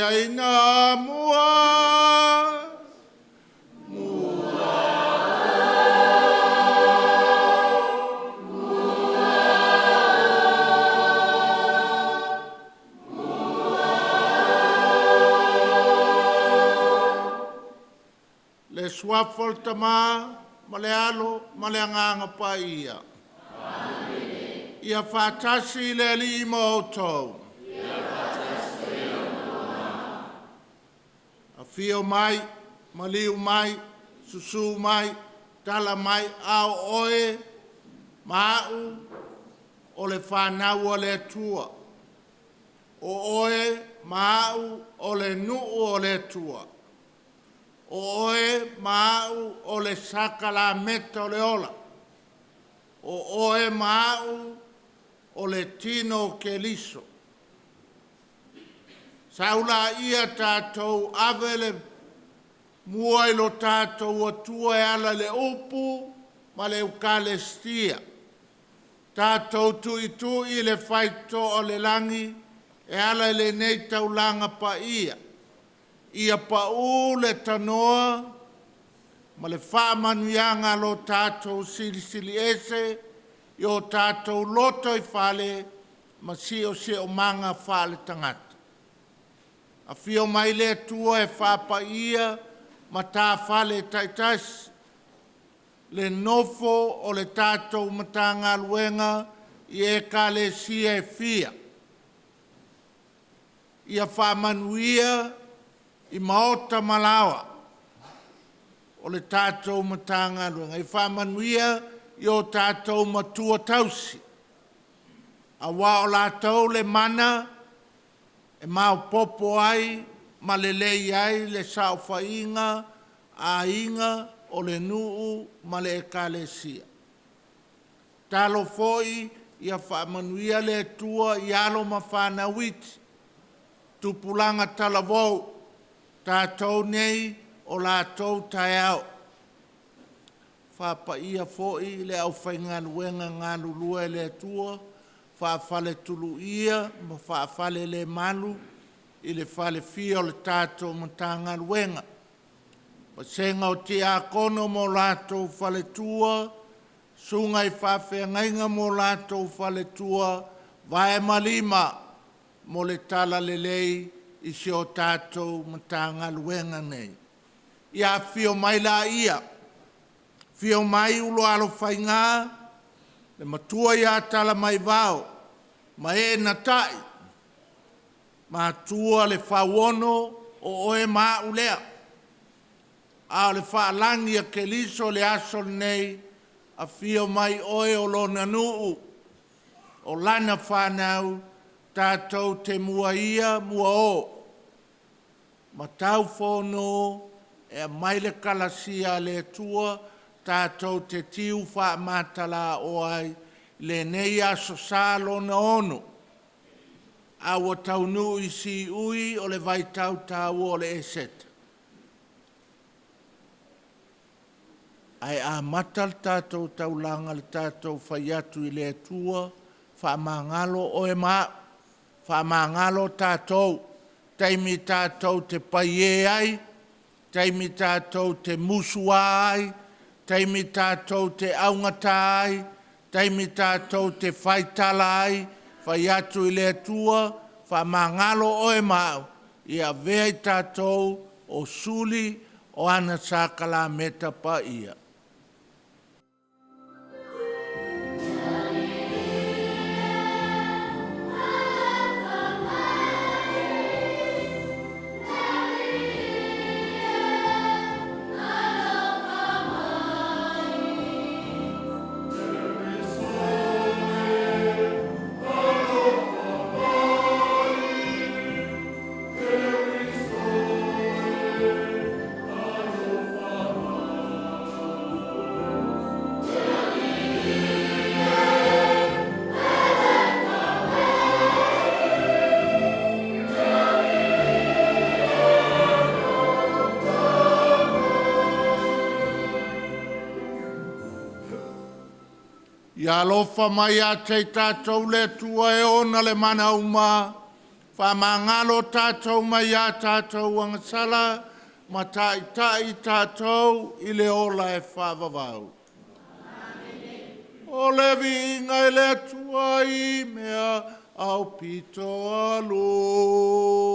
Aina mua. Le suafa o le Tama ma le Alo ma le Agaga Paia. Amene. Ia faatasi le Alii ma outou. Ia faatasi foi ma Afio mai, maliu mai, susu mai, tala mai, a o oe ma au o le fanau a le Atua. O oe ma au o le nuu o le Atua. O oe ma au o le sakalameta o le ola. O oe ma au o le tino o Keriso. Sau laia tatou ave le mua i lo tatou Atua e ala i le upu ma le Ekalesia. Tatou tuitui le faitotoa o le lagi e ala i lenei taulaga paia, ia pau le tanoa ma le faamanuiaga a lo tatou Silisili Ese i o tatou lotoifale ma siosiomaga faaletagata. Afio mai le Atua e faapaia matafale taitasi, le nofo o le tatou Matagaluega i Ekalesia e fia. Ia faamanuia i maota ma laoa o le tatou Matagaluega. Ia faamanuia i o tatou matua tausi, aua o latou le mana e maopoopo ai ma lelei ai le saofaiga a aiga, o le nuu ma le Ekalesia. Tatalo foi ia faamanuia le Atua i alo ma fanau iti, tupulaga talavou, tatou nei o latou taeao. Faapaia foi le aufaigaluega galulue a le Atua, faafaletuluia ma faafalelemalu i le falefia o le tatou Matagaluega. Vasega o Tiakono ma o latou faletua, susuga i faafeagaiga ma o latou faletua, vae ma lima mo le talalelei i si o tatou Matagaluega nei. Ia afifio mai laia, afio mai Ulualofaiga, le Matua ia Talamaivao ma ee na tai, matua le Fauono, o oe ma au lea. A o le faalagi a Keriso i le aso lenei, afio mai oe o Lona nuu, o Lana fanau, tatou te mua ia mua o ma taufono e aumai le kalasia a le Atua tatou te tiu faamatalaoa ai i lenei Aso Sa lona ono, a ua taunuu i siui o le vaitau taua o le Eseta. Ae amata le tatou taulaga i le tatou fai atu i le Atua, faamagalo oe ma au, faamagalo tatou. Taimi tatou te paie ai, taimi tatou te musua ai, taimi tatou te augata ai, taimi tatou te faitala ai, fai atu i le Atua, faamagalo oe ma au, ia avea i tatou o suli o ana sakalameta paia. Ia alofa mai ia te i tatou le Atua e ona le mana uma, Faamagalo tatou mai a tatou agasala, ma taitai tatou i le ola e faavavau. O le viiga i le Atua i mea aupito aluga.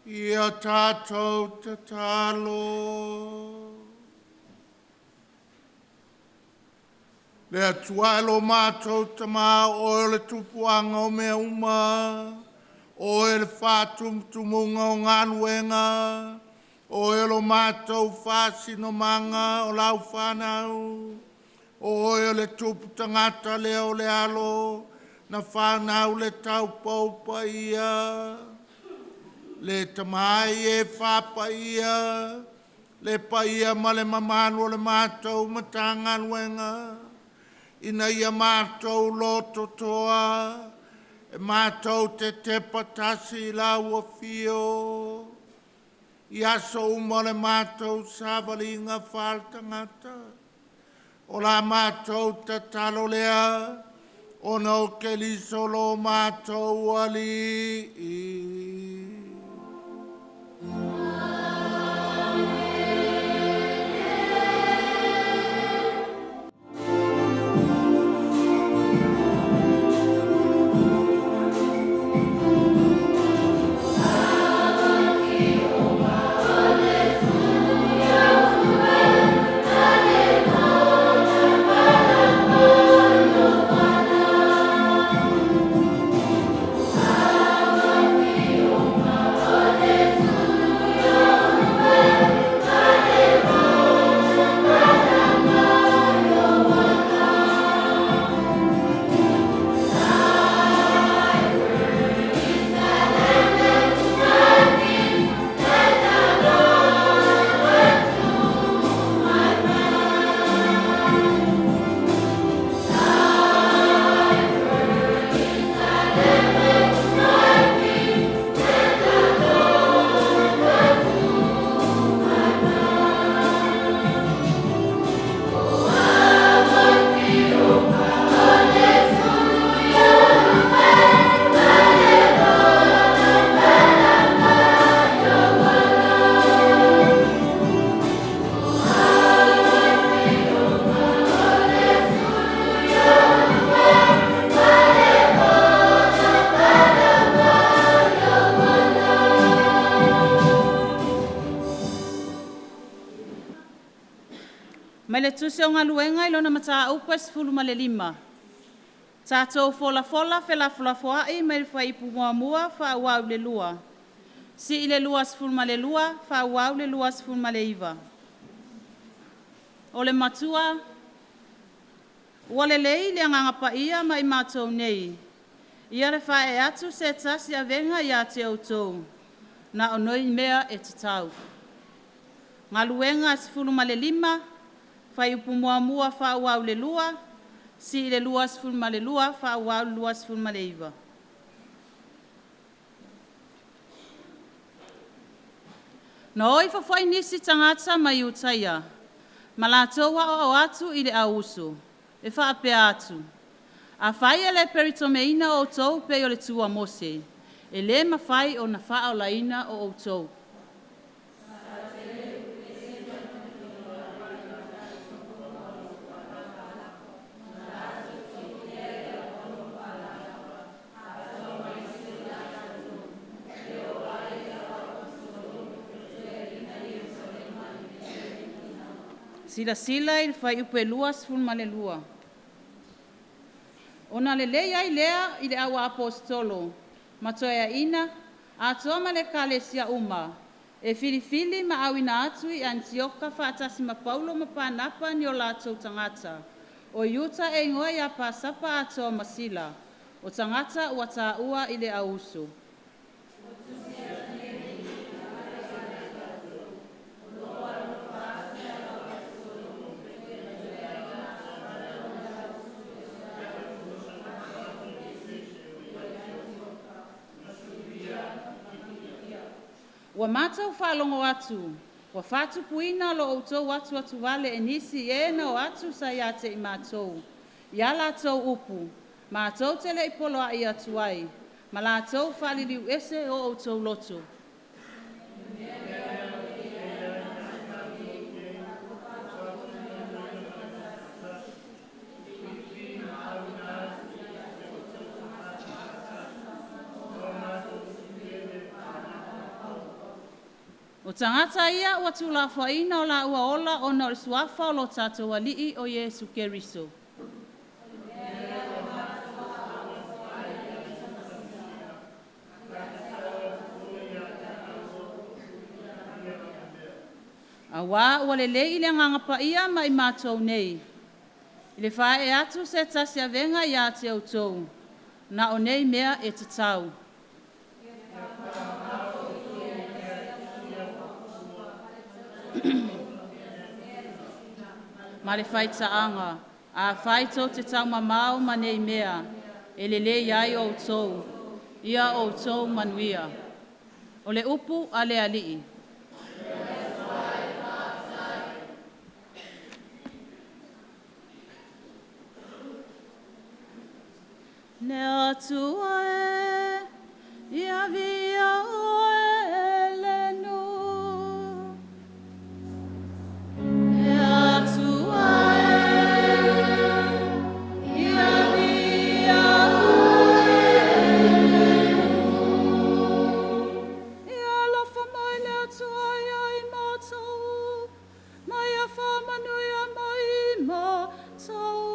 Ia tatou tatalo. Le Atua e lo matou Tamā, o Oe o le tupuaga o mea uma, o Oe le faatumutumuga o galuega, o Oe lo matou faasinomaga o lau fanau, o Oe o le Tupu tagata lea o le Alo, na fanau le taupou paia, le Tama e faapaia le paia ma le mamalu o le matou Matagaluega, ina ia matou lototoa, e matou te tepa tasi i lau afio i aso uma o le matou savaliga faale-tagata. O la matou tatalo lea, ona o Keriso lo matou Alii. Mai le Tusi o Galuega i lona mataupu e 15. Tatou folafola felafolafoai mai le fuaiupu 1 faaauau i le 2. Sii le 22 faaauau le 29. O le matua, ua lelei i le Agaga Paia ma i matou nei, ia le faaee atu se tasi avega ia te outou, na o nei mea e tatau. Galuega 15, fuaiupu 1 faaauau i le 2, sii le 22 faaauau le 29. Na o ifo foi nisi tagata mai Iutaia ma latou aoao atu i le au usu, e faapea atu, Afai e le peritomeina outou e pei o le tu a Mose, e le mafai ona faaolaina o outou. Silasila i le fuaiupu e 22. Ona lelei ai lea i le au aposetolo ma toeaiina, atoa ma le ekalesia uma, e filifili ma auina atu i Anitioka faatasi ma Paulo ma Panapa ni o latou tagata, o Iuta e igoa ia Pasapa atoa ma Sila, o tagata ua taua i le au usu. Ua matou faalogo atu ua faatupuina lo outou atuatuvale e nisi e na o atu sa ia te i matou i a latou upu matou te le i poloai atu ai, ma latou faaliliuese o outou loto. O tagata ia ua tuulafoaiina o laua ola ona o le Suafa o lo tatou Alii o Iesu Keriso. Auā ua lelei i le Agaga Paia ma i matou nei, i le faaee atu se tasi avega ia te outou, na o nei mea e tatau. Ma le faitaaga, afai tou te taumamao ma nei mea, e lelei ai outou. Ia outou manuia. O le upu a le Alii. Le Atua e, ia viia Oe e le nuu. Le Atua e, ia viia Oe e le nuu. Ia alofa mai le Atua ia i matou, ma ia faamanuia mai i matou.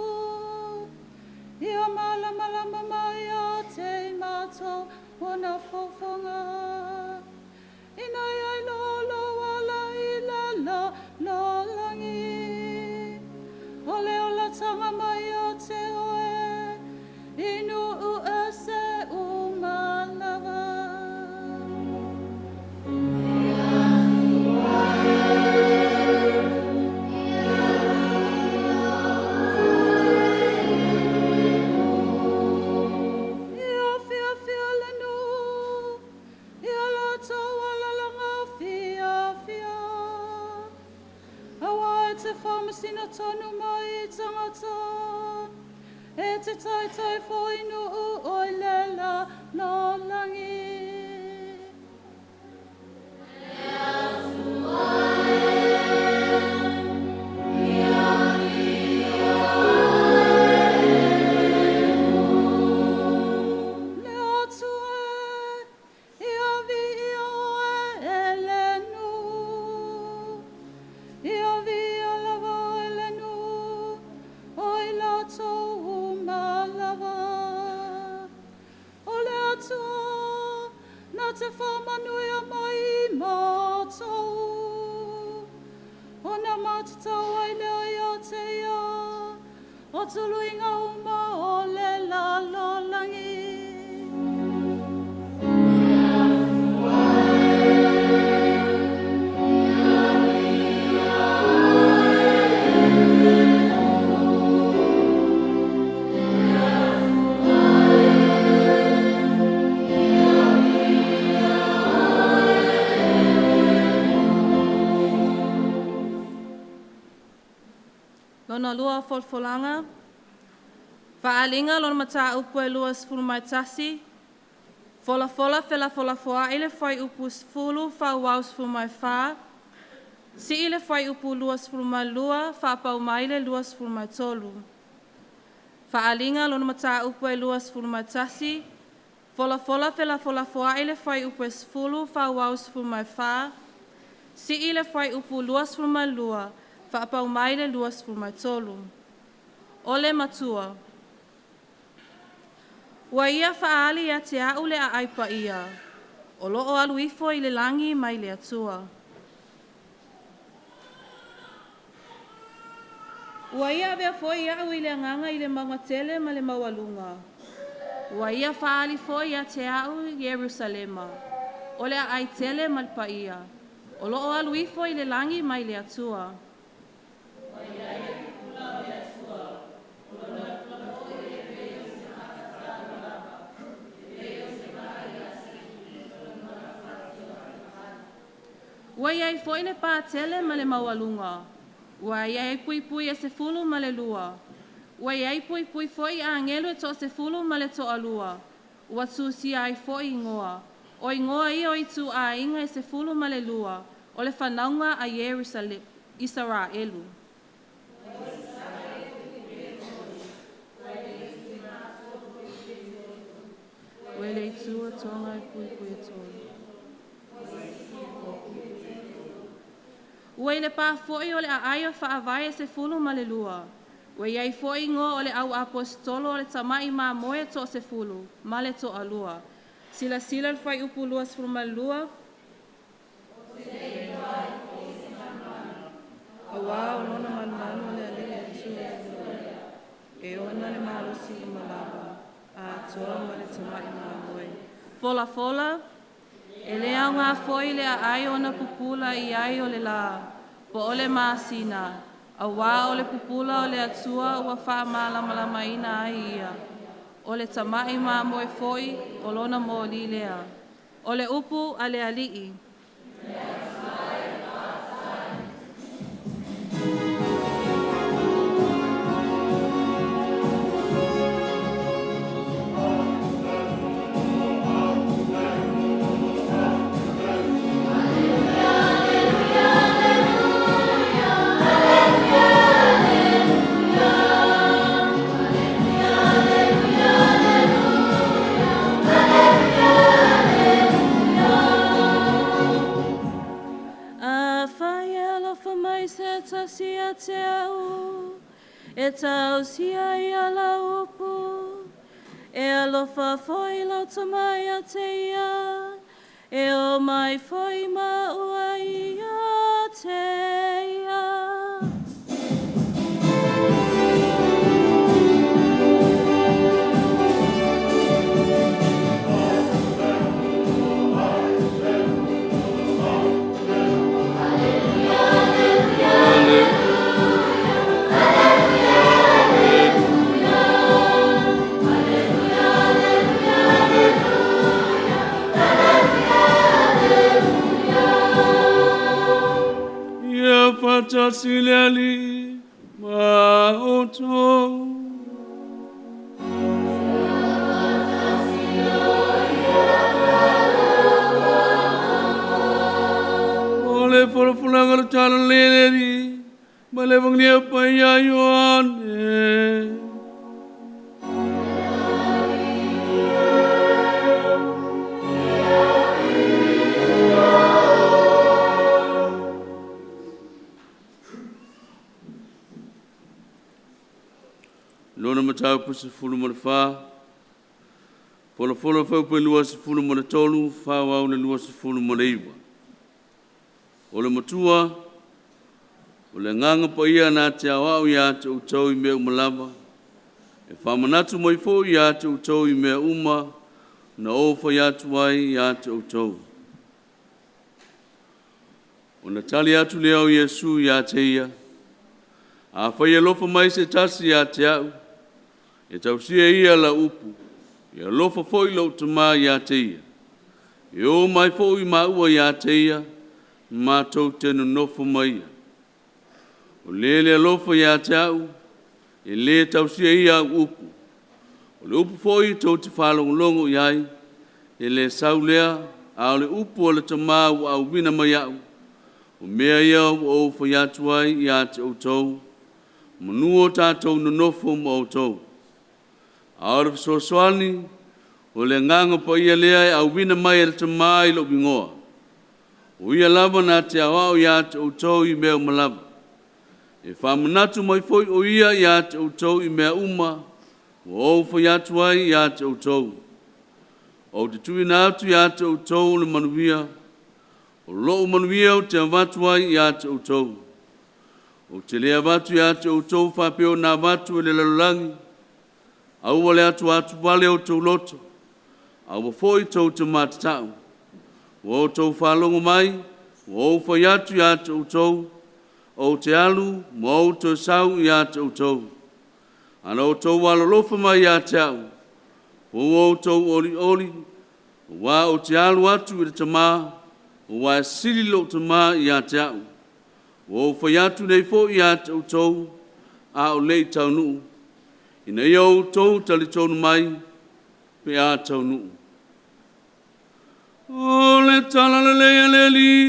Ia malamalama mai ia te i matou ona fofoga, ina ia iloa lou ala i le lalolagi. O le olataga mai ia te oe, i nuu ese uma lava. Ia fiafia le nuu, i a latou alalaga fiafia. Auā e te faamasino tonu mai i tagata, e te taitai foi i nuu o i le lalolagi. Le Atua e, ia viia Oe e le nuu. Ia viia lava Oe le Faamanuia mai i matou, ona matatau ai lea ia te Ia o tuluiga uma o le lalolagi. Lona lua o folafolaga, faaaliga lona mataupu e 21, folafola felafolafoai le fuaiupu 10 faaauau 14, sii le fuaiupu 22 faapau mai le 23. Faaaliga lona mataupu e 21, folafola felafolafoai le fuaiupu e 10 faaauau 14, sii le fuaiupu 22 faapau mai le 23. O le Matua. Ua ia faaali ia te a'u le aai paia, o loo alu ifo i le lagi mai le Atua. Ua ia avea foi au i le Agaga i le mauga tele ma le maualuga. Ua ia faaali foi ia te au Ierusalema, o le aai tele ma le paia, o loo alu ifo i le lagi mai le Atua. Ua i ai foi le patele ma le maualuga, ua i ai puipui e 12, ua i ai puipui foi agelu e toasefulu ma le toalua, ua tusia ai foi igoa, o igoa ia o ituaiga e 12 o le fanauga a Isaraelu. Ua i le pa foi o le aai o faavae e 12, ua i ai foi igoa o le au aposetolo o le Tamai Mamoe e toasefulu ma le toalua. Silasila le Fuaiupu 22. Auā o Lona malumalu a le Alii Atua e ona le malosi uma lava, atoa ma le Tamai Mamoe. Folafola, e le aoga foi le aai ona pupula i ai o le lā, po o le masina, auā o le pupula o le Atua ua faamalamalamaina ai ia. O le Tamai Mamoe foi o lona mōlī lea. O le upu a le Alii. Afai e alofa mai se tasi ia te a'u, e tausia ai ala upu, e alofa foi lau Tama ia te ia, e o mai foi maua ia te ia. Ia faatasi le Alii ma outou. O le folafolaga o le Talalelei a le Alii mai le Evagelia Paia a Ioane. Lona mataupu 14, Folafola Fuaiupu 23, faaauau le 29. O le matua, o le agaga paia na te aoao iā te outou i mea uma lava, e faamanatu mai foi iā te outou i mea uma na ou fai atu ai iā te outou. Ona tali atu lea o Iesu iā te ia, afai e alofa mai se tasi ia te a'u, e tausia e ia lau upu, e alofa foi lou Tamā ia te ia. E o mai foi maua ia te ia, matou te nonofo ma ia. O le le alofa ia te a'u, e lē tausia e ia au upu. O le upu foi tou te faalogologo i ai, e le sau lea, a o le upu a le Tamā ua auina mai a'u. O mea ia ua ou fai atu ai ia te outou, manu o tatou nonofo ma outou. A o le fesoasoani, o le agaga paia lea e auina mai e le Tamā i lou igoa. O ia lava na te aoao ia te outou i mea uma lava. E faamanatu mai foi o ia ia te outou i mea uma ua ou fai atu ai ia te outou. Ou te tuuina atu ia te outou le manuia, o lou manuia ou te avatu ai ia te outou. Ou te le avatu ia te outou faapea ona avatu e le lalolagi, aua le atuatuvale o outou loto, aua foi tou te matata'u. Ua outou faalogo mai, ua ou fai atu ia te outou, ou te alu ma ou toe sau ia te outou. A na outou alolofa mai ia te a'u, po ua outou olioli, auā ou te alu atu i le Tamā, auā e sili lou Tamā ia te a'u. Ua ou fai atu nei foi ia te outou, a o le i taunuu, ina ia outou talitonu mai pe a taunuu. O le tala lelei a le Alii.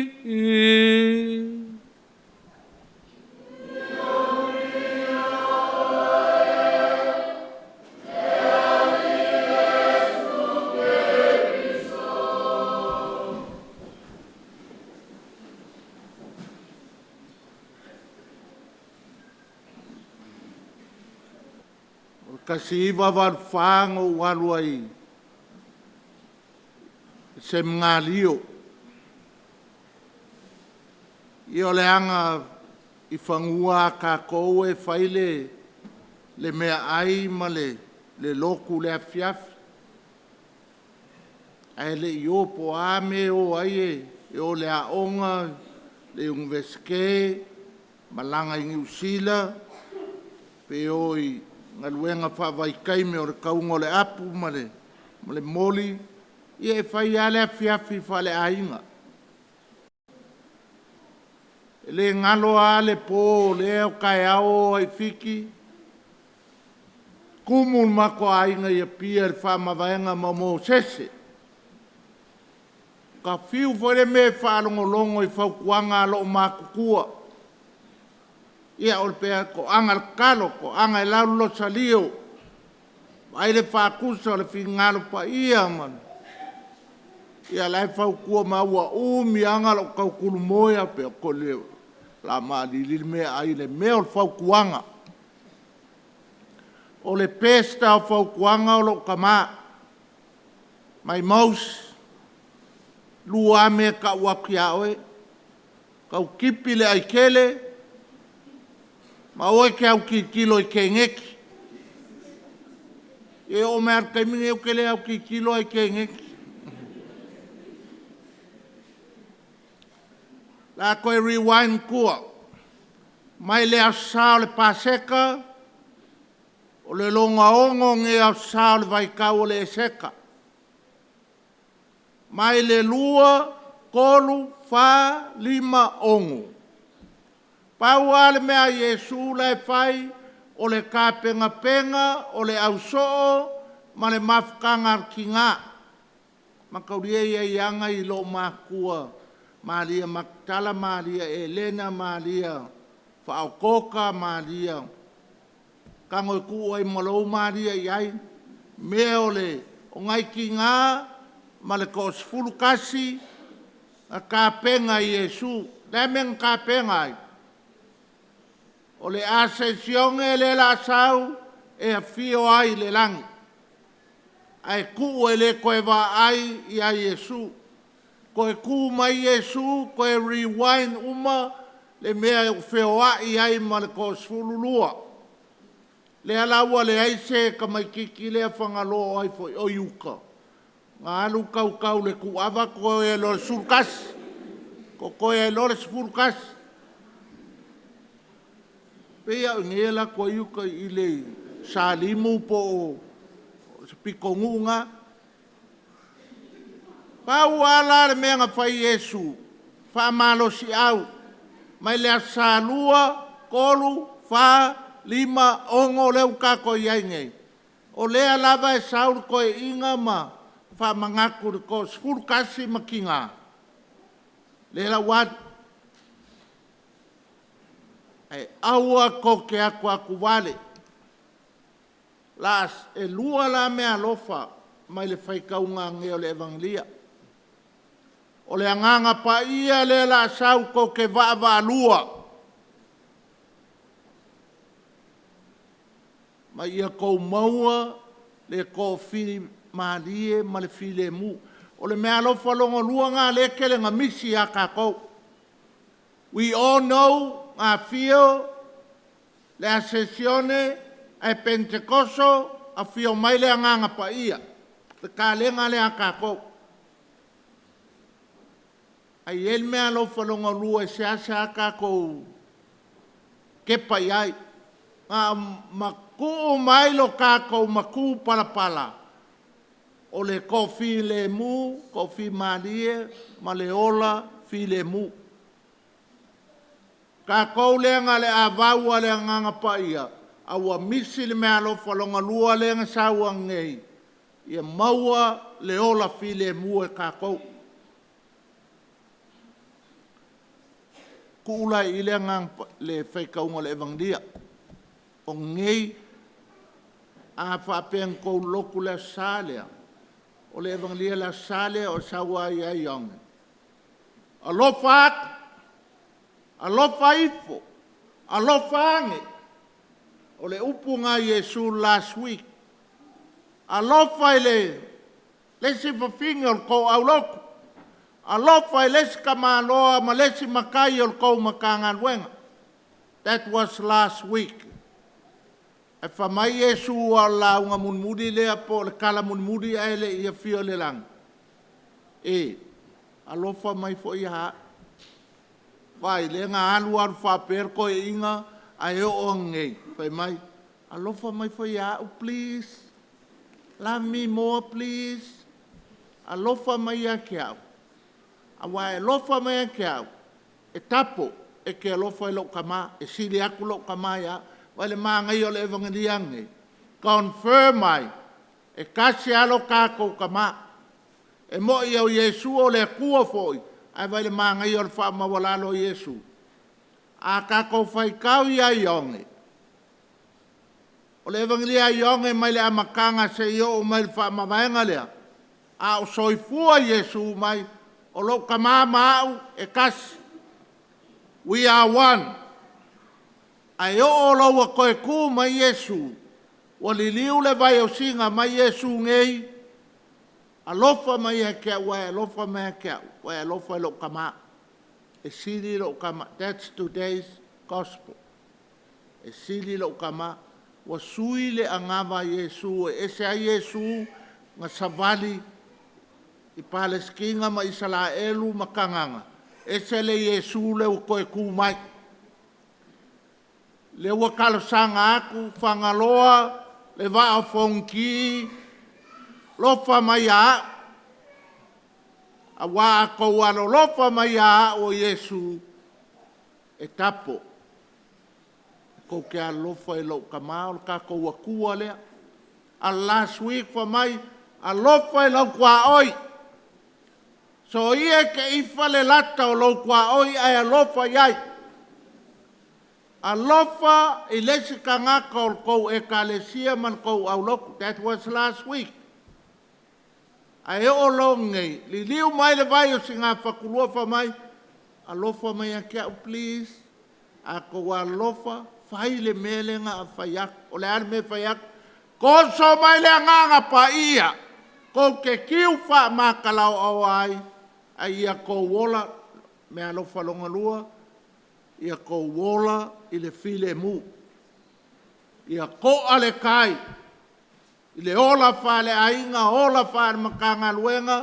O le 1984 na ou alu ai i le Semenalio. Ia o le aga i fanua a tatou e fai le meaai ma le lotu i le afiafi. Ae le i o po o a mea e o ai, e o i le aoga, le Iunivesite, malaga i Niu Sila, pe o i galuega faavaitaimi o le tauga o le apu ma le moli. Ia e fai lava le afiafi faaleaiga. E le galo lava le po o lea taeao o o ai i Fiti, tumu le matou aiga i Apia i le faamavaega ma Mosese. Ta fiu foi le mea e faalogologo i fautuaga a loomatutua. Ia o le toaga le tatalo, toaga e lau le losalio, vaai le faatusa o le finagalo paia ma le… Ia o la e fautua mai, ua umi lava ona ou tautulumoe ae faapea, o le a maalili le meaai i le mea o le fautuaga. O le best lava o fautuaga o lou tama. My most, e lua lava mea e tau atu ia oe, tau tipi le aikele ma aua e te autilotilo i keneti. Ia e oo mai lava i le taimi lenei ou te le autilotilo lava i keneti. O le a toe rewind i tua, mai le Aso Sa o le Paseka, o le lona 6 lenei o Aso Sa o le vaitau o le Eseta. Mai le 2, 3, 4, 5, 6. Pau lava le mea a Iesu la e fai, o le tapenapena o le ausoo ma le mafutaga a le tina. Mataulia e i ai lava nai loomatua, Maria Maketala, Maria Elena, Maria Faaotoota, Maria tago e tuu ai ma lou Maria i ai. Mea o nai tina ma le toa-11 na tapena e Iesu. O le a le mea na tapena ai? O le asensione lea o le a sau e afio ai i le lagi. Ae tuu e le toe vaai ia Iesu. Toe tu mai Iesu toe rewind uma le mea ua feoai ai ma le toa-12. Lea la ua leai se tamaitiiti lea Fagaloa o ai foi o Iuta na alu tautau i le tuuava totoe ai loa o le 11. Totoe ai loa le 11. E pei lava o i inei e alu atu ai uta i le Salimu po o se pitonuu lena. Pau lava la le mea na fai e Iesu, faamalosiau mai le Aso Sa 2, 3, 4, 5, 6 lea ua tatou i ai nei, o lea lava e sau le toeaina ma faamanatu i le toa-11 ma tina, lea la ua alu. Ae aua tou te atuatu vale. E lua la meaalofa mai le faitauga nei o le Evagelia. O le Agaga Paia lea o le a sau tou te vaavaalua ma ia outou maua le toafimalie ma le filemu. O le meaalofa lona lua lena lea e tele ina misi ia tatou. We all know na afio le Asiasione ae Penetekoso afio mai le Agaga Paia, le kalena lea a tatou. Ae i ai le meaalofa lona lua e seasea tatou tepa i ai, na o matuu mai lo tatou matupalapala o le toafilemu, toafimalie ma le ola filemu. O tatou lea na o le avau lava o le Agaga Paia, a ua misi le meaalofa lona lua lea na sau ananei, ia maua le ola filemu e tatou. Tuu la i i le faitauga o le Evagelia. O nei, a faapea na outou lotu i le Aso Sa lea, o le Evagelia i le Aso Sa lea o sau lava ia Ioane, alofa atu, alofa ifo, alofa ane. O le upu lena a Iesu last week. Alofa i le isi fafine o le tou aulotu, alofa i le isi tamaloa ma le isi matai o le tou Matagaluega. That was last week. Ae fai mai Iesu aua o le lauga mulimuli lea po o le tala mulimuli ae le i afio i le lagi, e, alofa mai foi ia au. Vaai, lea na alu alu faapea le toeaina ae oo ane nei fai mai, alofa mai foi ia au please. Love me more please. Alofa mai ia te au, aua e alofa mai ia te au, e tapo e te alofa i lou tama, e sili atu lou tama ia au. Vaai i le manaia o le Evagelia nei? Confirm ai, e tasi lava lo tatou Tama. E moni o Iesu o le Atua foi, ae vaai i le manaia o le faamaualalo o Iesu? A tatou faitau ia Ioane, o le Evagelia a Ioane mai le amataga seia oo mai i le faamavaega lea, a o soifua Iesu mai, o lou Tama ma au e tasi. We are one. Ae oo loa ua toe tu mai Iesu, ua liliu le vaiosina mai Iesu nei, alofa mai ia te au aua e alofa mai ia te au, ua e alofa i lou Tama. E sili lou Tama. That's today's Gospel. E sili lou Tama. Ua sui le anava a Iesu, e ese lava Iesu na savali i Palesitina ma Isaraelu ma Kanana, ese le Iesu lea ua toe tu mai. Lea ua talosaga atu Fagaloa le Vaa o Fonoti, alofa mai ia au, aua a outou alolofa mai ia au o Iesu, e tapo. Tou te alolofa i lou Tama o le tatou Atua lea. A o le last week fai mai, alofa i lou tuaoi, soia e te ifa le lata o lou tuaoi ae alofa i ai. Alofa i le isi tagata o le tou Ekalesia ma le tou aulotu. That was last week. Ae oo loa inei, liliu mai le vai o Sinaofatulua fai mai, alofa mai ia te au please. A outou alolofa, fai le mea lea na fai atu. O le a le mea e fai atu? Toso mai le Agaga Paia. Kou te tiu faamakalaoaoa ai, a ia tou ola, meaalofa lona lua, ia tou ola i le filemu. Ia to'a le tai i le ola faaleaiga, ola faale-Matagaluega,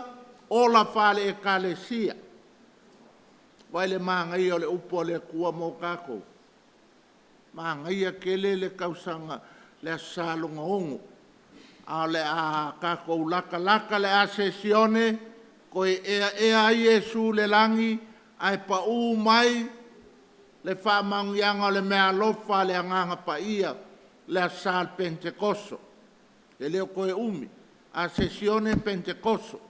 ola faale-Ekalesia. Vaai i le manaia o le upu a le Atua mo tatou? Manaia tele le tausaga, le Aso Sa lona 6, a o le a tatou latalata i le asesione, toe ea ea ai Iesu i le lagi ae pau mai le faamanuiaga o le meaalofa a le Agaga Paia le Aso Sa o le Penetekoso. E le o toe umi, asesione Penetekoso.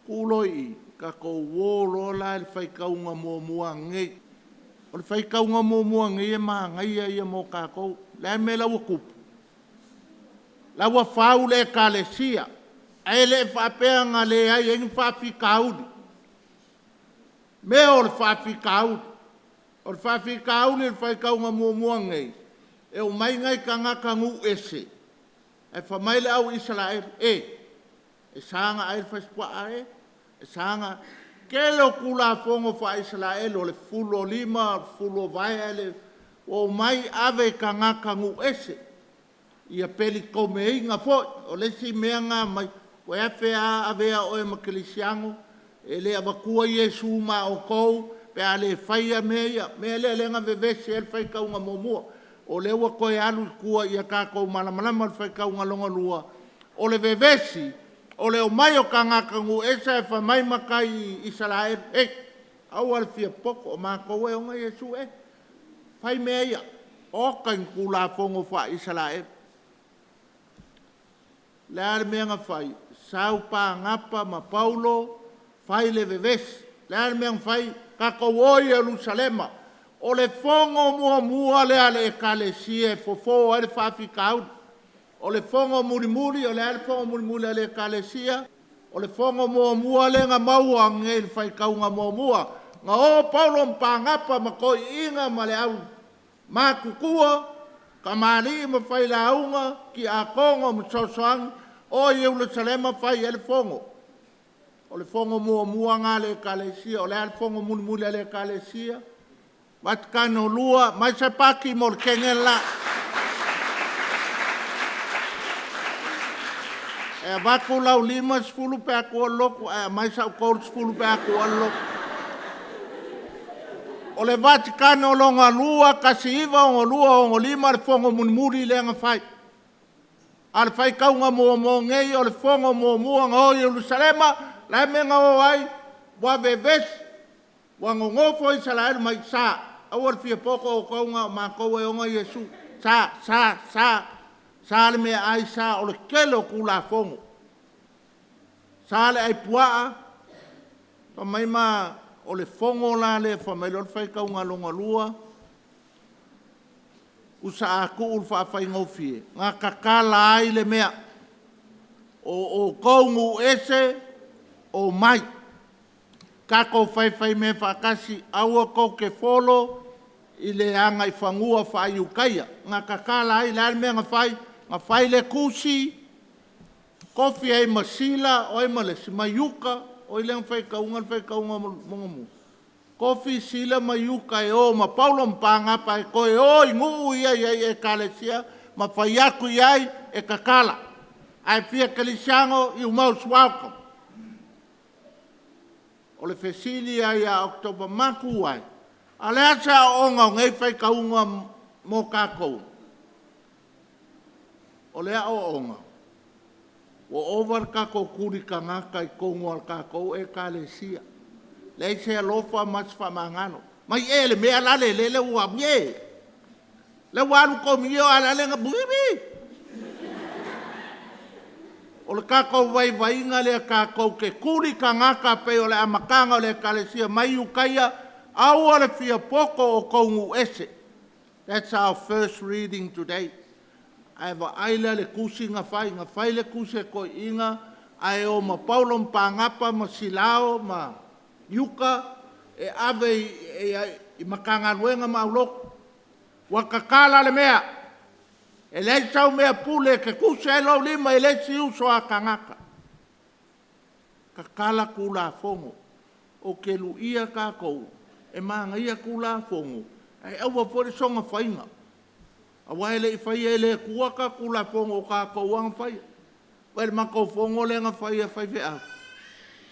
Tuu loa i i, tatou o loa la i le faitauga muamua ananei. O le faitauga muamua nei e manaia ia mo tatou. O le a le mea la ua tupu? La ua fau le Ekalesia, ae le faapea na leai ai ni faafitauli. Mea o le faafitauli. O le faafitauli i le faitauga muamua lenei, e omai nai tagata nuu ese ae fai mai le au Isaraelu, e, e sa ona ai le fasipuaa e, e sa ona… Tele o Tulafono faa-Isaraelu o le fufulu o lima, o le fufulu o vae ae le… Ua omai ave i tagata nuu ese ia pelikomeina foi. O le isi mea lena mai sease a avea oe ma kerisiano, e le avatua Iesu ma outou pe a le faia mea ia. O le mea lea na vevesi ai le faitauga muamua. O lea ua toe alu i tua ia tatou malamalama. O le faitauga lona lua, o le vevesi, o le omai o tagata nuu ese ae fai mai matai Isaraelu, hei, aua le fia popoto o matou e ona Iesu ea. Fai mea ia, oka i ni Tulafono faa-Isaraelu. O le a le mea na fai? Sau Paanapa ma Paulo fai le vevesi. O le a le mea na fai? Tatou o i Ierusalema. O le fono muamua lea a le Ekalesia e fofo ai le faafitauli. O le fono mulimuli, o le a le fono mulimuli a le Ekalesia? O le fono muamua lea na maua nei i le faitauga muamua. Na o Paulo ma Paanapa ma toeaiina ma le au matutua, tamalii ma failauga, tiakono ma fesoasoani, o i Ierusalema fai ai le fono. O le fono muamua lena a le Ekalesia. O le a le fono mulimuli a le Ekalesia? Vatikano II. Aumai se pati mo le kene le la. E avatu lau $50 pe a tuua le lotu ae aumai sau $30 pe a tuua le lotu. O le Vatikano lona II 1962 le fono mulimuli lea na fai. A o le faitauga muamua nei, o le fono muamua na o i Ierusalema. O le a le mea na o ai? Ua vevesi, ua nonofo Isaraelu ma fai mai, sa, aua le fia poto outou na o matou e ona Iesu. Sa, sa, sa, sa le meaai, sa. O le tele o Tulafono. Sa le ai puaa, fai mai ma, o le fono la lea fai mai loa le faitauga lona lua, tusa a tuu i le faafaigofie, na tatala ai le mea, o outou nuu ese, omai, tatou faifaimea faatasi, aua tou te follow i le agaifanua faa-Iutaia. Na tatala ai, o le a le mea na fai? Na fai le tusi, tofi ai ma Sila, o ai ma le isi? Ma Iuta, o ai lea na faitauina le faitauga muamua? Tofi Sila ma Iuta e o ma Paulo ma Paanapa e toe o i nuu ia e i ai Ekalesia ma fai atu i ai, e tatala. A e fia kerisiano, you most welcome. O le fesili lava ia Oketopa, e mafua ai, a o le a se aoaoga o nei faitauga mo tatou? O le aoaoga, ua ova le tatou tuli tagata i totonu o le tatou Ekalesia. Leai se alofa ma se faamagalo. Mai ea i le mea lale lele ua… ie, lea ua alu komunio a o le ale… O le tatou vaivaiga lea tatou te tuli tagata pei o le amataga o le Ekalesia mai Iutaia, aua le fia poto o outou nuu ese. That's our first reading today. Ae vaai la i le tusi na fai? Na fai le tusi a toeaiina ae o ma Paulo ma Paanapa ma Silao ma Iuta e ave i Matagaluega ma aulotu. Ua tatala le mea. E leai sau mea pule e te tusi ai lou lima i le isi uso a tagata. Tatala Tulafono. Ou te luia tatou, e manaia Tulafono, ae aua foi le soona faiga, aua e le i faia e le Atua tatou Tulafono o tatou lava na faia. Vaai i le matou fono lea na fai e faifeau,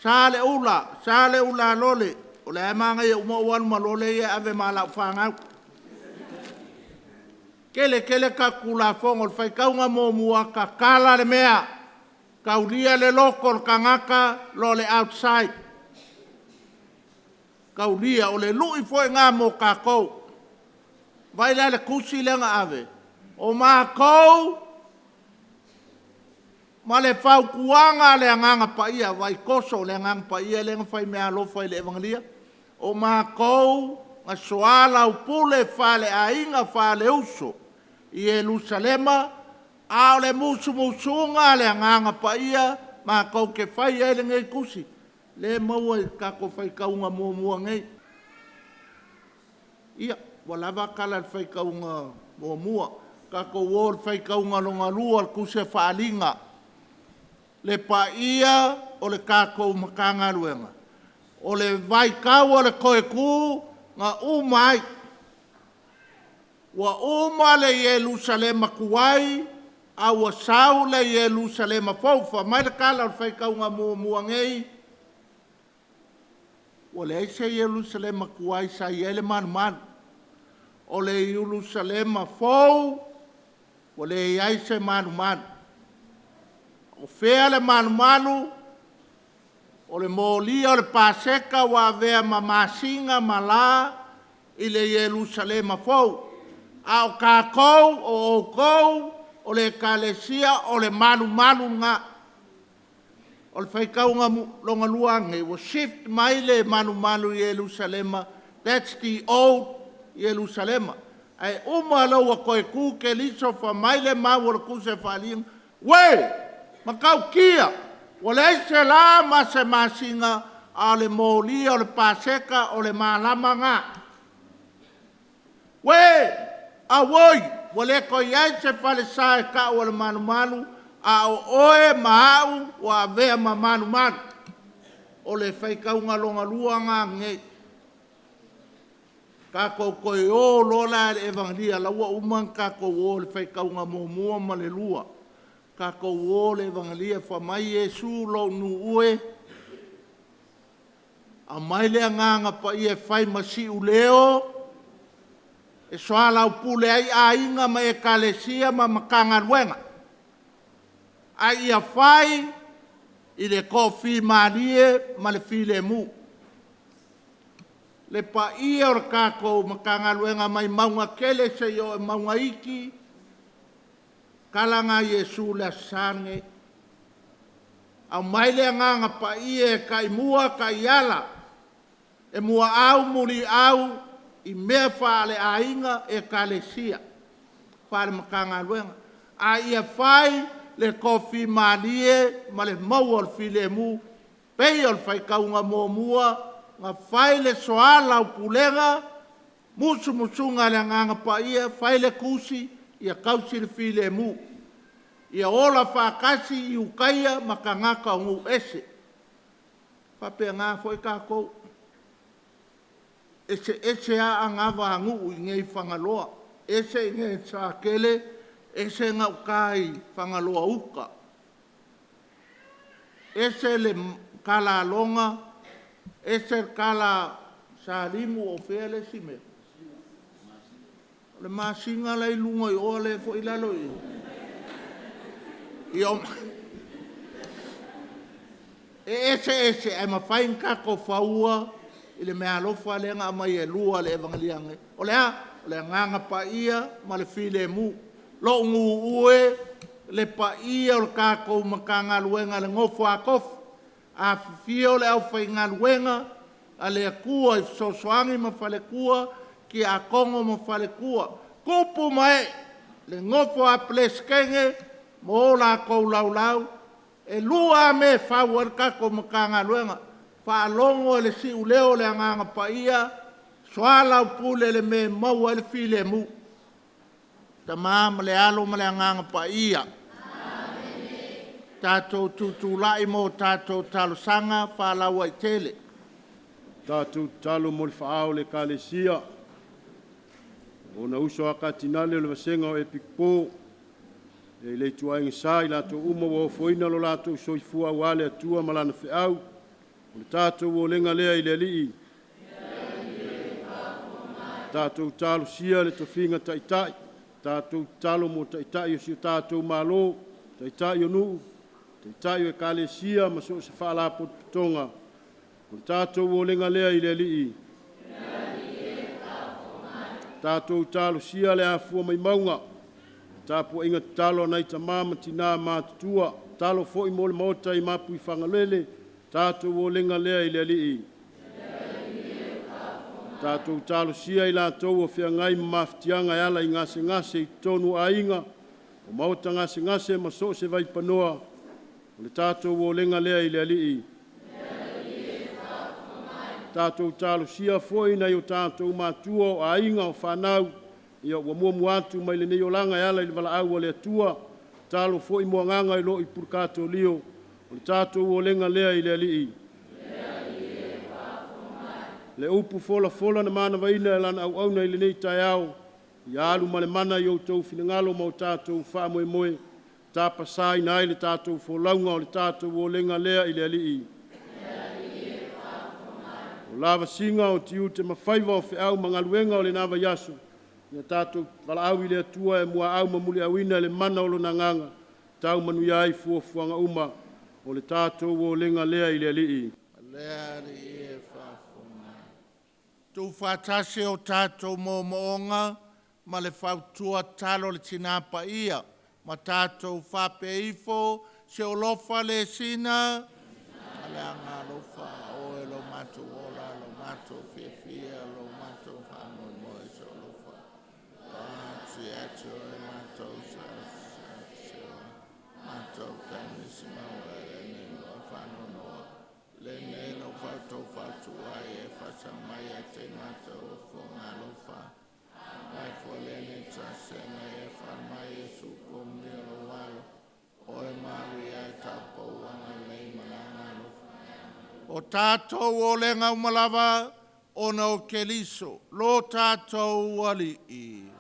sa le ula, sa le ulalole, o lea lava e manaia uma ou alu ma lole ia e ave ma a lau fanau. Tele tele tatou Tulafono, o le faitauga muamua, tatala le mea, taulia le loto o le tagata i lo le outside. Taulia, o le lui foi lena mo tatou. Vaai la i le tusi lea na ave? O matou ma le fautuaga a le Agaga Paia, vaai toso le Agaga Paia lea na fai meaalofa i le evagenia. O matou na soalaupule faaleaiga faaleuso i Ierusalema, a o le musumusuga a le Agaga Paia matou te faia ai lenei tusi, lea e maua i le tatou faitauga muamua nei. Ia, ua lava tala i le faitauga muamua. Tatou o i le faitauga lona lua o le Tusi o Faaaliga. Le paia o le tatou Matagaluega, o le vaitau o le toe-tu na uma ai. Ua uma le Ierusalema tuai, a ua sau le Ierusalema fou. Fai mai le tala o le faitauga muamua nei, ua leai se Ierusalema tuai sa i ai le malumalu. O le Ierusalema fou, ua leai se malumalu. O fea le malumalu? O le molia o le Paseka ua avea ma masina ma la i le Ierusalema fou. A o tatou, o outou, o le Ekalesia, o le malumalu lena. O le faitauga lona lua lenei, ua shift mai le malumalu i Ierusalema, that's the old Ierusalema. Ae uma loa ua toe tu Keriso fai mai le mau o le Tusi o Faaaliga, uē! Matautia! Ua leai se la ma se masina, a o le molia o le Paseka o le malama lena. Uē! Auoi! Ua le toe i ai se falesa e tau o le malumalu, a o oe ma au ua avea ma malumalu. O le faitauga lona lua lena lenei. Tatou toe o loa la i le evagenia, la ua uma ona tatou o i le faitauga muamua ma le lua. Tatou o i le evagenia, fai mai Iesu lou nuu e, aumai le Agaga Paia e fai ma siuleo e soalaupule ai aiga ma Ekalesia ma Matagaluega, a ia fai i le toafimalie ma le filemu. Le paia o le tatou Matagaluega mai mauga tele seia oo i mauga iti, o le tala lena a Iesu i le Aso Sa lenei. Aumai le Agaga Paia e taimua taiala, e muaau muliau i mea faaleaiga, Ekalesia, faale-Matagaluega, a ia fai le toafimalie ma le maua o le filemu e pei o le faitauga muamua na fai le soalaupulega, musumusuga a le Agaga Paia, fai le tusi ia tausi le filemu, ia ola faatasi Iutaia ma tagata o nuu ese. E faapena foi tatou, e eseese lava anava a nuu i inei i Fagaloa, ese i inei i Satele, ese gauta i Fagaloa uta, ese le tala a Lona, ese le tala a Salimu, o fea le isi mea? O le Masina la e i luga i o, a o la e foi e i lalo i i. E eseese ae mafai ona tatou faua i le meaalofa lea na aumai e lua i le evagenia nei. O le a? O le Agaga Paia ma le filemu. Lou nuu e, le paia o le tatou Matagaluega le nofo a tofi, afifio le aufaigaluega a le Atua i fesoasoani ma faletua, tiakono ma faletua, tupu ma ee, le nofo a Peresetene ma o latou laulau. E lua lava mea e fau ai le tatou Matagaluega, faalogo i le siuleo o le Agaga Paia, soalaupule i le mea e maua ai le filemu. Tamā ma le Alo ma le Agaga Paia. Tatou tutulai mo tatou talosaga faalauaitele. Tatou tatalo mo le faaao o le Ekalesia, ona uso a Katinale o le vasega o Epikopo i le ituaiga sa i latou uma ua ofoina lo latou soifua aua le Atua ma Lana feau. O le tatou olega lea i le Alii. Tatou talosia le tofiga taitai, tatou tatalo mo taitai o si o tatou Malo, taitai o nuu, taitai o Ekalesia ma so o se faalapotopotoga. O le tatou olega lea i le Alii. Tatou talosia le afua mai mauga, le tapuaiga tatalo a nai tama ma tina matutua, tatalo foi mo le Maota i Mapuifagalele. Tatou olega lea i le Alii. Tatou talosia i latou o feagai ma mafatiaga e ala i gasegase i totonu o aiga, o maota gasegase ma so o se vaipanoa. O le tatou olega lea i le Alii. Tatou talosia foi nai o tatou matua, o aiga, o fanau ua muamua atu mai lenei olaga e ala i le valaau a le Atua. Tatalo foi mo agaga o lo o i pulukatolio. O le tatou olega lea i le Alii. Le upu folafola na manavaina e Lana auauna i lenei taeao, ia alu ma le mana i o outou finagalo ma o tatou faamoemoe, tapasaina ai le tatou folauga o le tatou olega lea i le Alii. O lavasiga o tiute ma faiva o feau ma galuega o lena vaiaso, ia tatou valaau i le Atua e muaau ma muliauina le mana o Lona Agaga, tau manuia ai fuafuaga uma. O le tatou olega lea i le Alii. Le Alii e faafofoga mai. Tuufaatasi o tatou moomooga ma le fautua tatalo a le Tina Paia ma tatou faapea ifo, se olofa le sina ma le agaalofa o e lo matou ola, lo matou fiafia, lo matou faamoemoe se olofa. O tatou olega uma lava ona o Keriso, lo tatou Alii.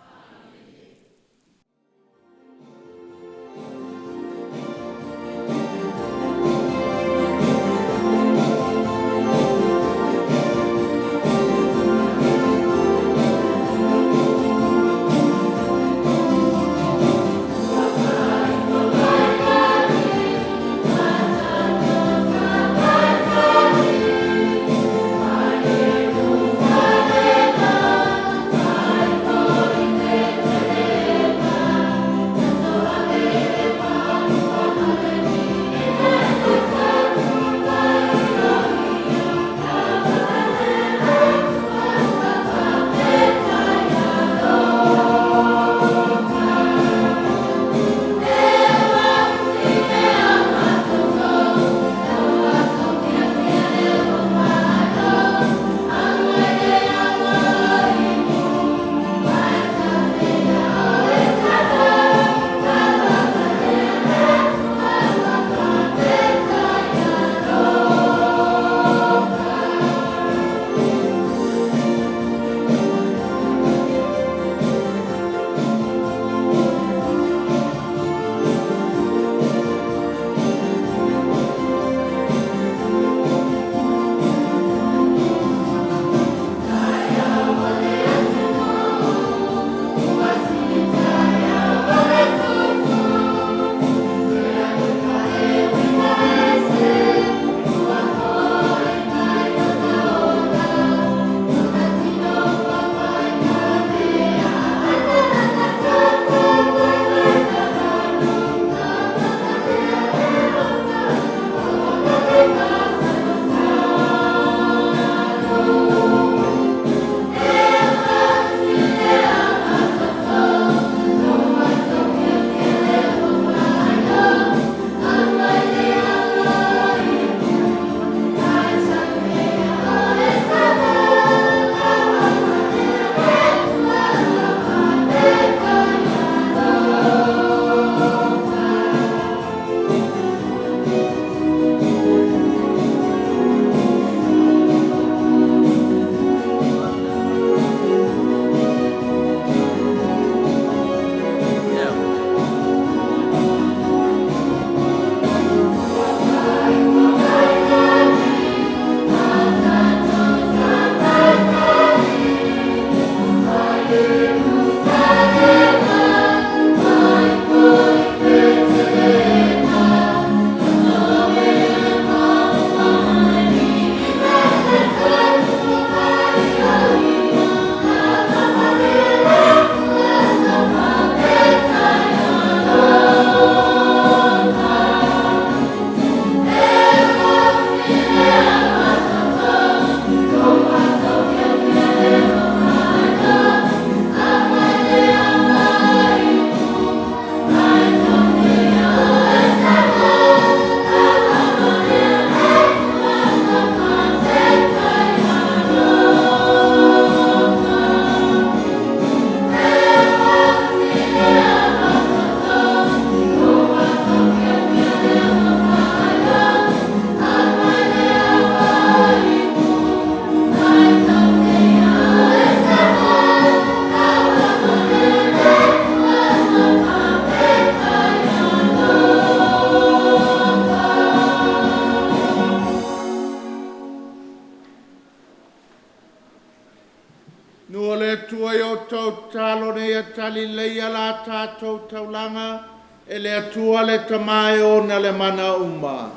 Nu o le Atua i o tou talo nei a tali leia la tātou taulaga e le Atua le Tama e ona le mana uma.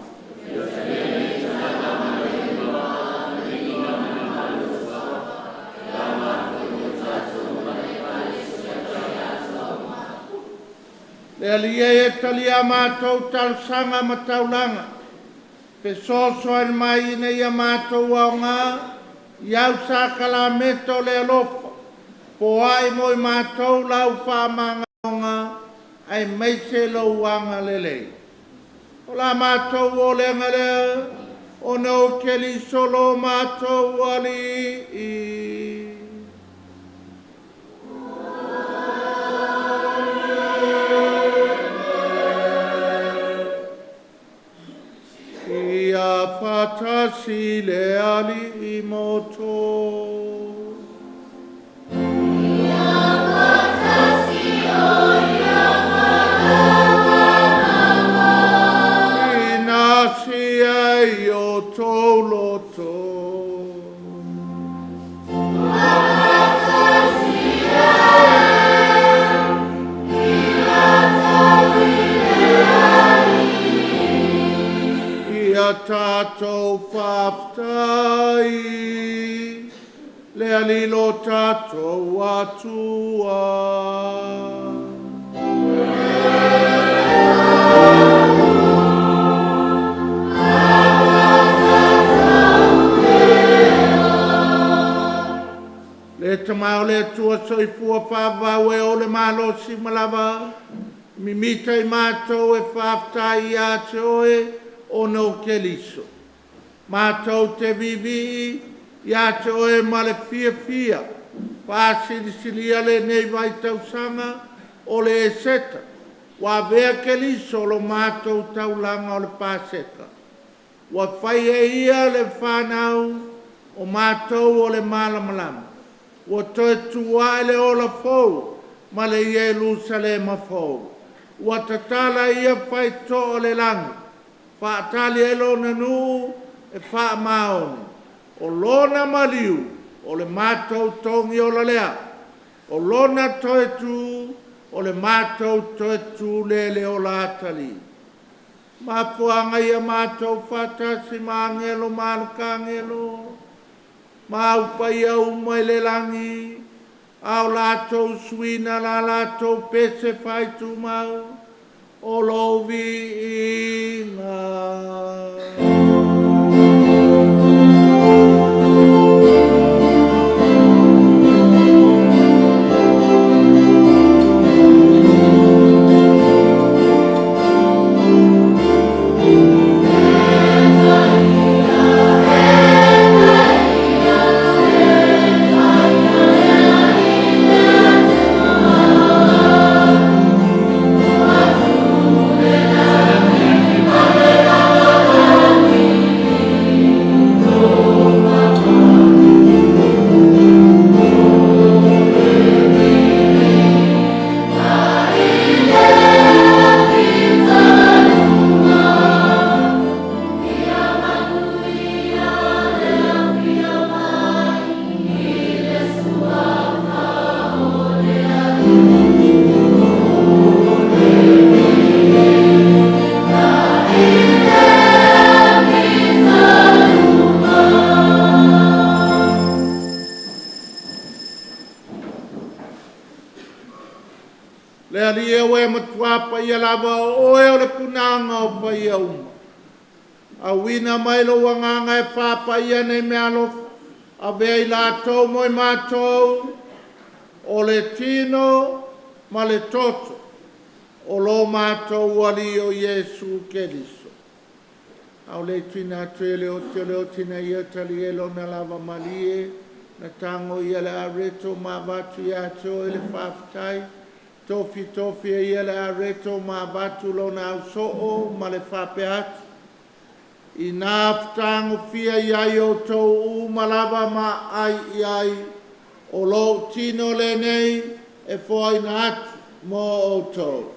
Le Alii e e talia mātou talosaga ma taulaga, fesoasoani mai ina ia matou aoga i au sakalameta o le alofa, foai mo i matou lau faamagaloga, aemaise lou agalelei. O la matou olega lea, ona o Keriso lo matou Alii. Ia faatasi le Alii ma outou. Ina sia i outou loto. Ia tatou faafetai le Alii lo tatou Atua. Le Tama o le Atua soifua faavavau e ou le malosi ma lava, mimita i matou e faafetai ia te oe ona o Keriso. Matou te viivii ia te oe ma le fiafia, faasilisili lenei vaitausaga o le Eseta, ua avea Keriso lo matou taulaga o le Paseka. Ua fai e ia le fanau o matou o le malamalama. Ua toe tu ae le ola fou ma le Ierusalema fou. Ua tatala e ia faitotoa o le lagi, faatali ai lona nuu e faamaoni. O lona maliu o le matou togiola lea. O lona toe tu o le matou toe tu lea i le ola atalii. Mafuaaga ia matou faatasi ma agelo ma alakagelo, ma au paia uma i le lagi, a o latou suina la latou pese faaitumau, o lou viiga. Le Alii e ua e matua paia lava o oe o le punaga o paia uma. Auina mai lou agaga e faapaia nei meaalofa, avea i latou mo i matou, o le tino ma le toto o lo matou Alii o Iesu Keriso. A o le tuuina atu e le oti o le oti na ia talia i lona lava malie, na tago ia le areto ma avatu ia te oe le faafetai, tofitofi e ia le areto ma avatu lona ausoo ma le faapea atu, Ina fetagofia i ai outou uma lava ma ai i ai, o lou tino lenei e foaina atu mo outou.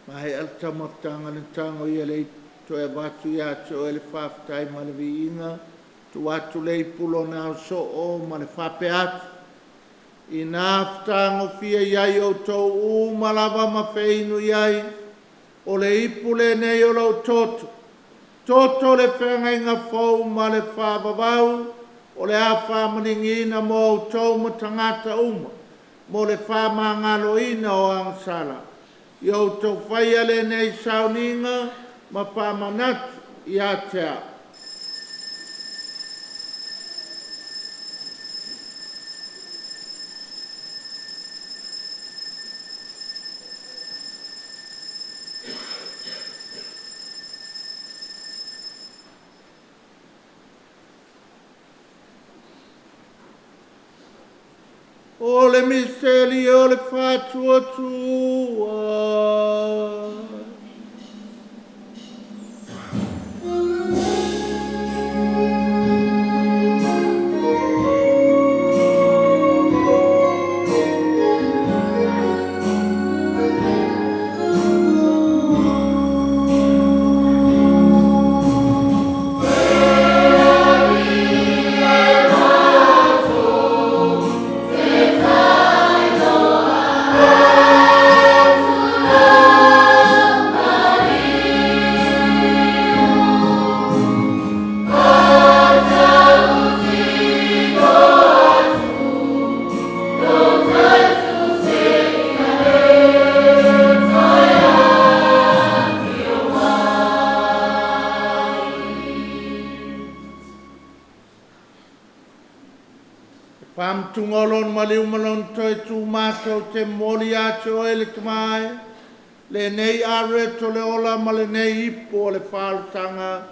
Maea le taumafataga o le tago ia le ipu toe avatu ia te oe le faafetai ma le viiga, tuu atu le ipu lona ao soo ma le faapea atu, Ina fetagofia i ai outou uma lava ma feinu i ai, o le ipu lenei o lou toto, toto o le feagaiga fou ma le faavavau, o le a faamaligiina mo outou ma tagata uma, mo le faamagaloina o agasala. Ia outou faia lenei sauniga ma faamanatu ia te au. O le miseli o le faatuatua. Faamatuga o lona maliu ma lona toe tu matou te momoli ia te oe le Tama e, lenei areto o le ola ma lenei ipu o le faaolataga,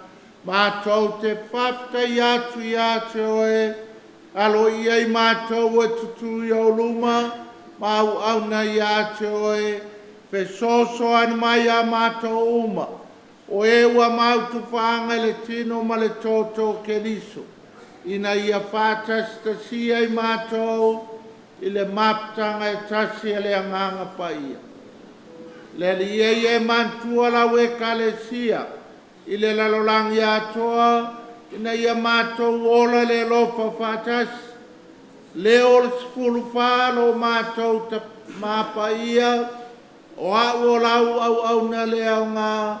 matou te faafetaia atu ia te oe, aloaia i matou e tutū i ou luma ma auauna ia te oe, fesoasoani mai ia matou uma, o e ua mautufaaga i le tino ma le toto o Keriso, ina ia faatasitasia i matou i le mafutaga e tasi a le Agaga Paia. Le Alii e ia e manatua lau Ekalesia i le lalolagi atoa, ina ia matou ola i le alofa faatasi. Leo 14 Lo matou Tama Paia, o a'u o lau auauna le aoga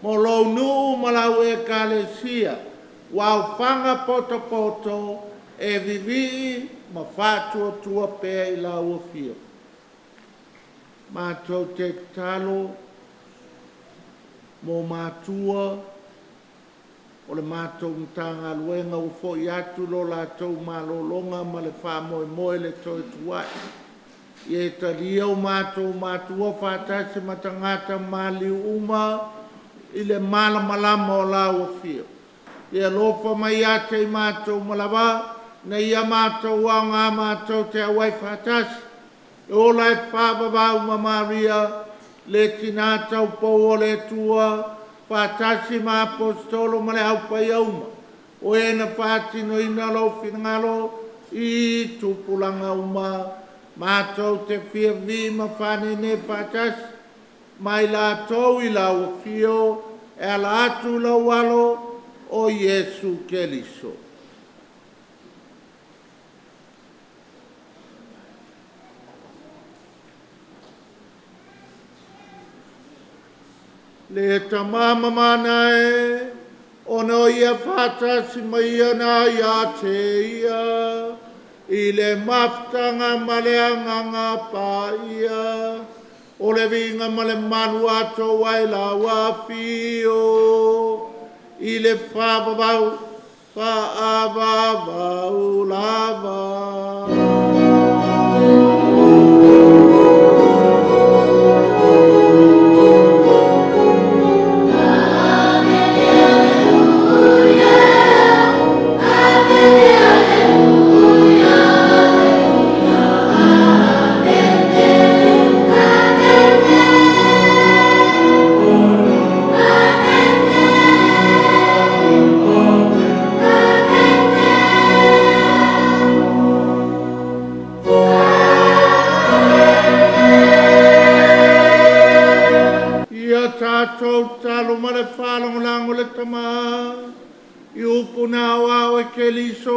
mo lou nuu ma lau Ekalesia, ua aofaga potopoto e vivii ma faatuatua pea i lau Afio. Matou te tatalo mo matua o le matou Matagaluega ua fo'i atu lo latou malologa ma le faamoemoe i le toe tua'i. Ia e talia o matou matua faatasi ma tagata maliliu uma i le malamalama o lau Afio. Ia e alofa mai ia te i matou uma lava, ina ia matou aoga matou te auai faatasi e ola e faavavau ma Maria, le Tina taupou o le Atua, faatasi ma Aposetolo ma le Au Paia uma, o e na faatinoina lou finagalo i tupulaga uma, matou te fia vivii ma faanēnē faatasi ma i latou i lau afio e ala atu i lou Alo o Iesu Keriso. Le Tama mamana e, ona o ia faatasi ma ia na ia te ia, i le mafutaga ma le Agaga Paia, o le viiga ma le malu atoa ai lau Afio, i le faavavau, faavavau lava.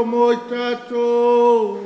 Keliso mo i tatou.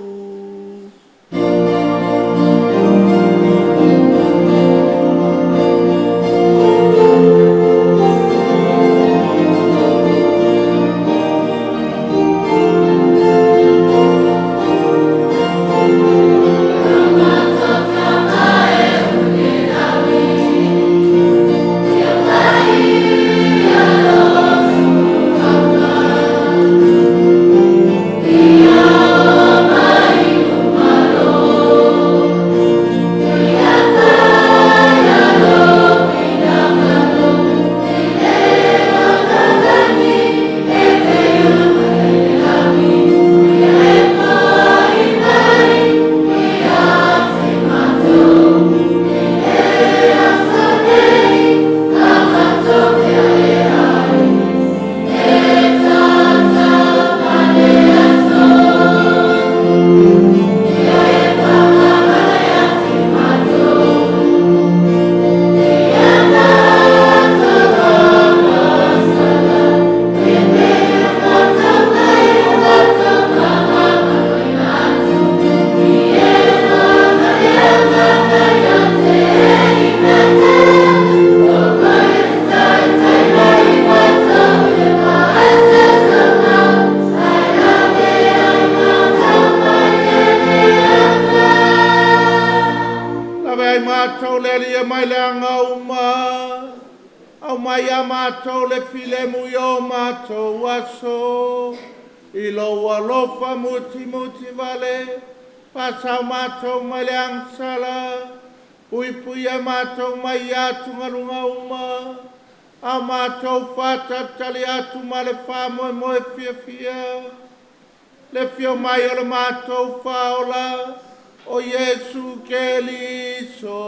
Lave ai matou le Alii e mai le aga uma, aumai ia matou le filemu i o matou aso. I lou alofa mutimuti vale, faasao matou mai le agasala, puipuia matou mai ia atugaluga uma, a matou faatalitali atu ma le faamoemoe fiafia. Le fio mai o le matou Faaola, o Iesu Keliso.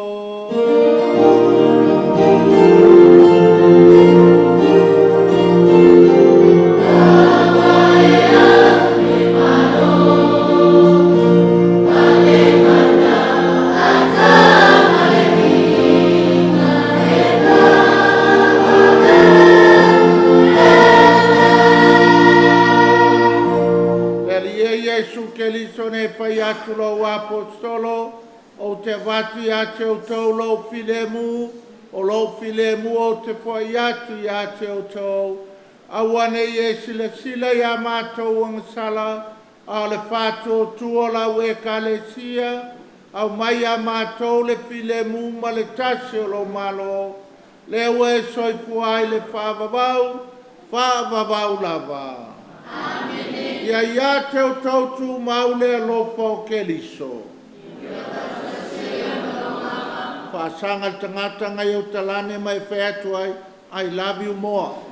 Le Alii e Iesu Keliso na e fai atu lou aposetolo, ou te avatu ia te outou lou filemu, o lou filemu ou te foai atu ia te outou. Aua ne i e silasila ia matou agasala, a o le faatuatua o lau Ekalesia, aumai ia matou le filemu ma le tasi o lou Malo, lea ua e soifua ai i le faavavau, faavavau lava. Ia ia te outou tumau le alofa o Keliso. Faasaga i le tagata na i ou talane ma e fai atu ai, I love you more.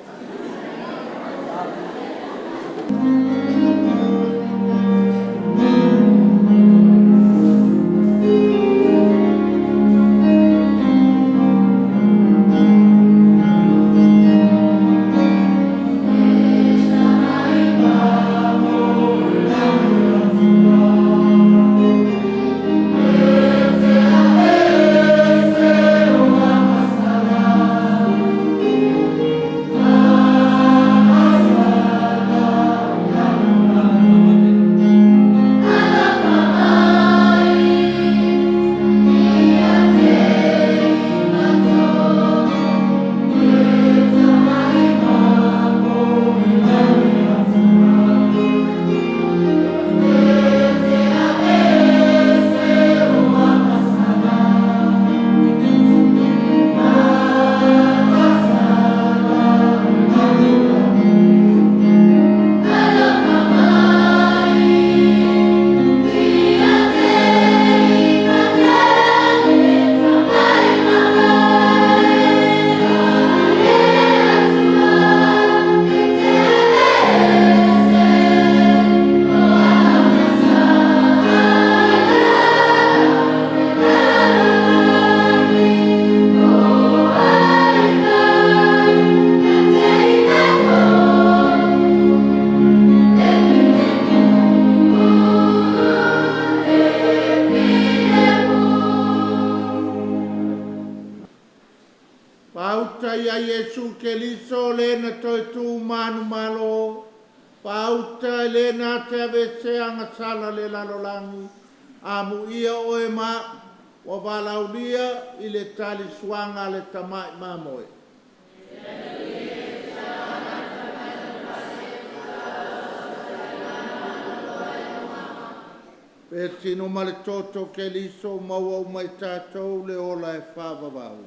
Pauta ia Iesu Keliso le na toe tu manumalo, Faauta e le na te aveesea agasala a le lalolagi, amuia oe ma a'u ua valaaulia i le talisuaga a le Tamai Mamoe. Le tino ma le toto o Keriso maua uma e tatou le ola e faavavau.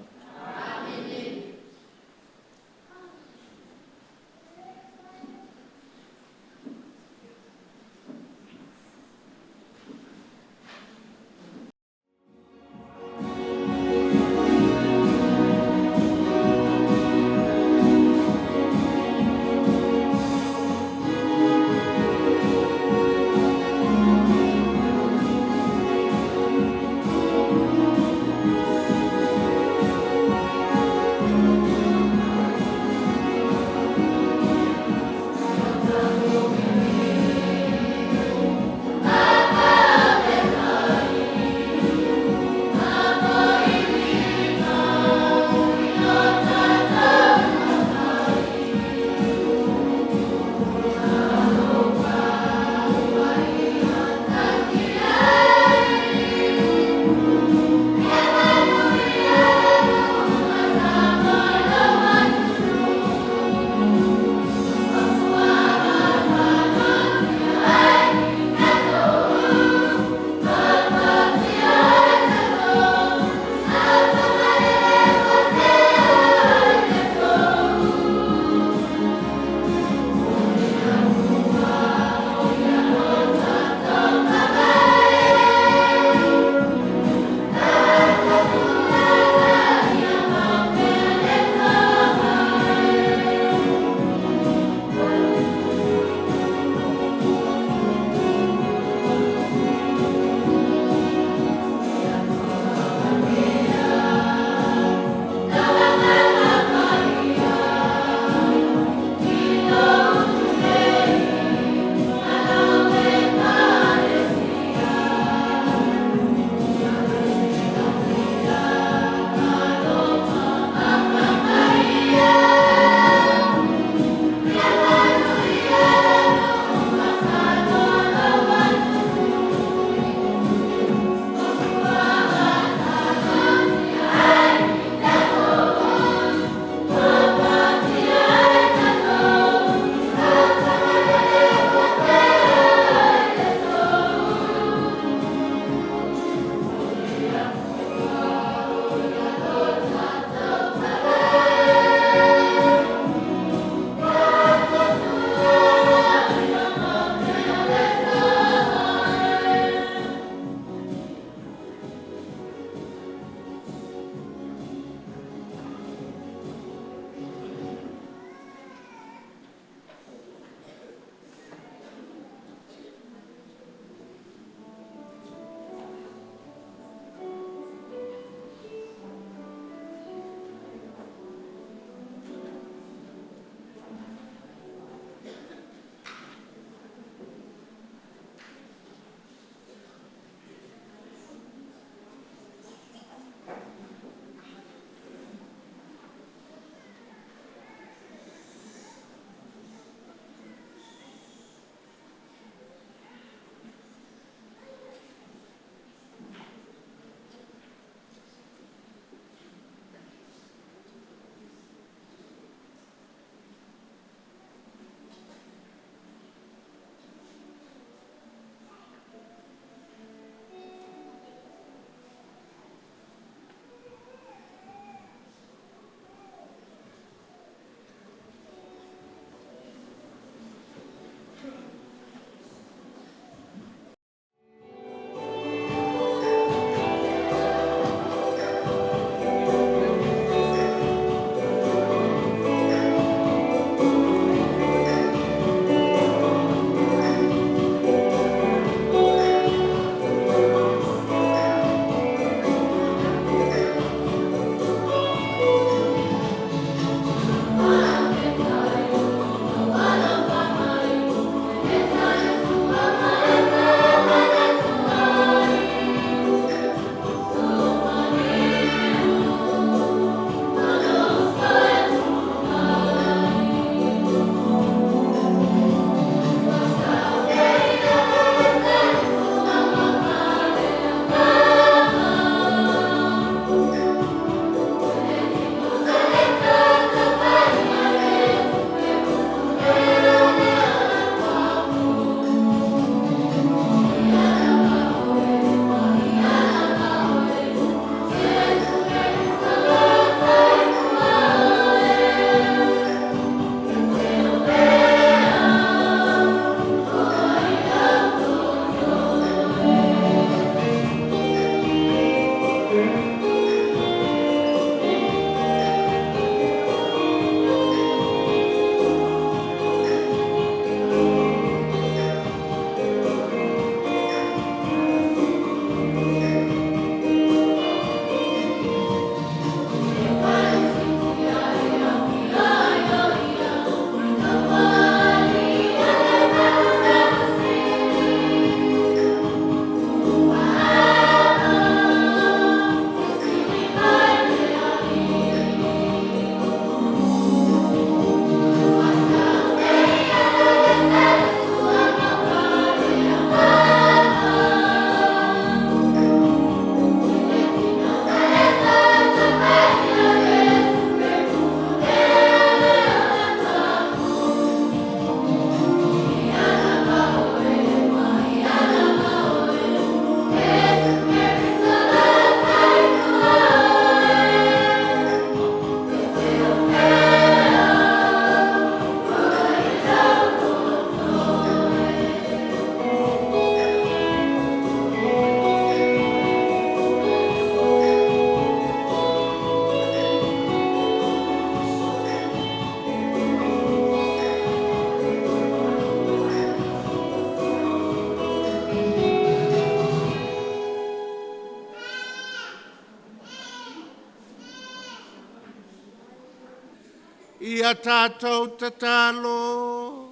Ia tātou tatalo.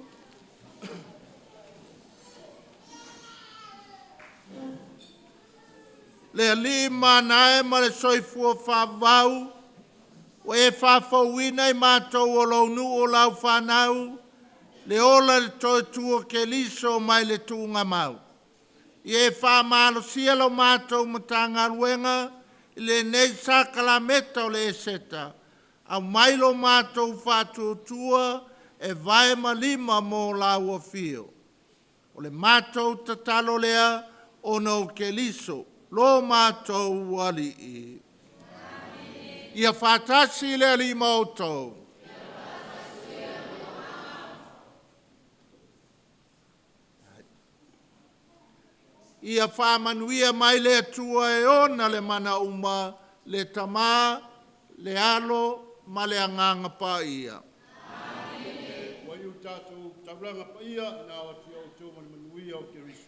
Le alii manae ma le soifua whaavau, ua e faafouina i matou o lou nuu o lau fanau, le ola le toe tua Keriso mai le tuugamau. Ia e faamalosia lo matou Matagaluega i lenei sakalameta o le Eseta, aumai lo matou faatuatua e vae ma lima mo lau afio. O le matou tatalo lea ona o Keriso, lo matou Alii. Ia faatasi le Alii ma outou. Ia faamanuia mai le Atua e ona le mana uma, le Tama, le Alo ma le Agaga Paia. Ua iu le tatou taulaga paia, na o atu ia outou ma le manuia o Keriso.